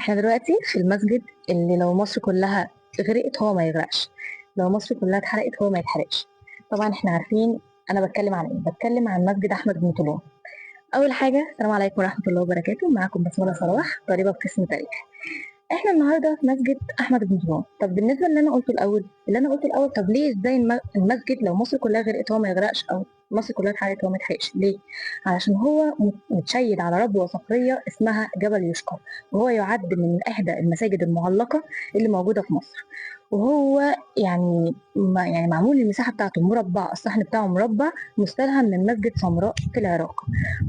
احنا دلوقتي في المسجد اللي لو مصر كلها غرقت هو ما يغرقش، لو مصر كلها اتحرقت هو ما يتحرقش. طبعا احنا عارفين انا بتكلم عن ايه، بتكلم عن مسجد احمد بن طولون. اول حاجة، السلام عليكم ورحمة الله وبركاته، معاكم بسملة صلاح طالبه في قسم تاريخ. احنا النهارده في مسجد احمد بن طولون. طب بالنسبة اللي انا قلته الاول، طب ليه ازاي المسجد لو مصر كلها غرقت هو ما يغرقش، او مصر كلها اتحرقت هو ما يتحرقش؟ ليه؟ علشان هو متشيد على ربوه صخريه اسمها جبل يشكر، وهو يعد من احدى المساجد المعلقة اللي موجودة في مصر. وهو يعني ما يعني معمول المساحة بتاعته مربع، الصحن بتاعه مربع مستلهم من مسجد سمراء في العراق.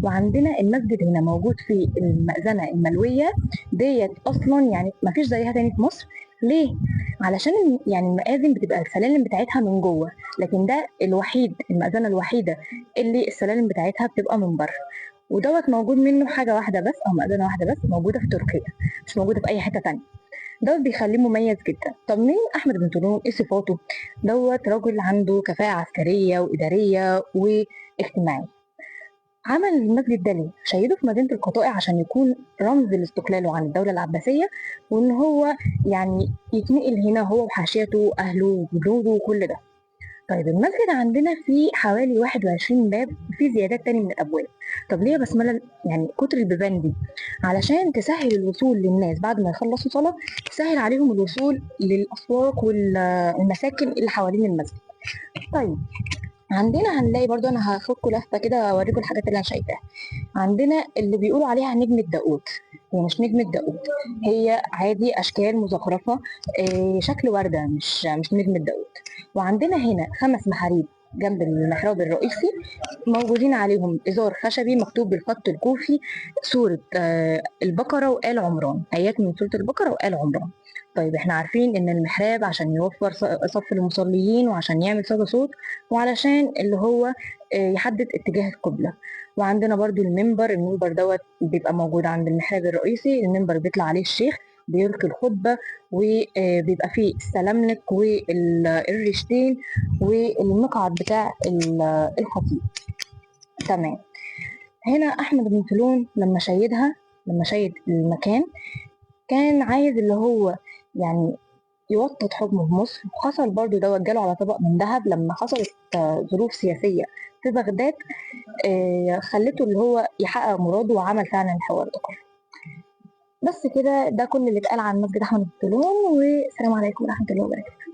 وعندنا المسجد هنا موجود في المأذنه الملويه ديت، اصلا يعني ما فيش زيها تاني في مصر. ليه؟ علشان يعني المآذن بتبقى السلالم بتاعتها من جوه، لكن ده الوحيد، المأذنة الوحيدة اللي السلالم بتاعتها بتبقى من بره. ودوت موجود منه حاجة واحدة بس، أو مأذنة واحدة بس موجودة في تركيا، مش موجودة في أي حتة تانية. دوت بيخليه مميز جدا. طب مين أحمد بن طولون؟ إيه صفاته؟ دوت رجل عنده كفاءة عسكرية وإدارية واجتماعية. عمل المسجد ده ليه؟ شيده في مدينة القطائع عشان يكون رمز لاستقلاله عن الدولة العباسية، وإن هو يعني يتنقل هنا هو وحاشيته وأهله وجنوده وكل ده. طيب المسجد عندنا فيه حوالي 21 باب، وفيه زيادات تاني من الأبواب. طب ليه يا بسملة يعني كتر البيبان دي؟ علشان تسهل الوصول للناس بعد ما يخلصوا صلاة، تسهل عليهم الوصول للأسواق والمساكن اللي حوالين المسجد. طيب عندنا هنلاقي برضو، انا هاخدكم لفه كده اوريكم الحاجات اللي انا شايفاها. عندنا اللي بيقولوا عليها نجمة داوود، هي مش نجمة داوود، هي عادي اشكال مزخرفة، شكل وردة، مش نجمة داوود. وعندنا هنا 5 محاريب جنب المحراب الرئيسي، موجودين عليهم ازار خشبي مكتوب بالخط الكوفي سورة البقرة وآل عمران، آيات من سورة البقرة وآل عمران. طيب احنا عارفين ان المحراب عشان يوفر صف المصليين، وعشان يعمل صدى صوت، وعلشان اللي هو يحدد اتجاه القبلة. وعندنا برضو المنبر، المنبر دوت بيبقى موجود عند المحراب الرئيسي، المنبر بيطلع عليه الشيخ بيلقي الخطبة، وبيبقى فيه السلاملك والريشتين والمقعد بتاع الخطيب. تمام. هنا أحمد بن طولون لما شيد المكان، كان عايز اللي هو يعني يوطد حكمه في مصر. وحصل برضو دوت، جاله على طبق من ذهب لما حصلت ظروف سياسية في بغداد، خلته اللي هو يحقق مراده، وعمل فعلا الحوار ده كله. بس كده، ده كل اللي اتقال عن مسجد أحمد بن طولون، والسلام عليكم ورحمة الله وبركاته.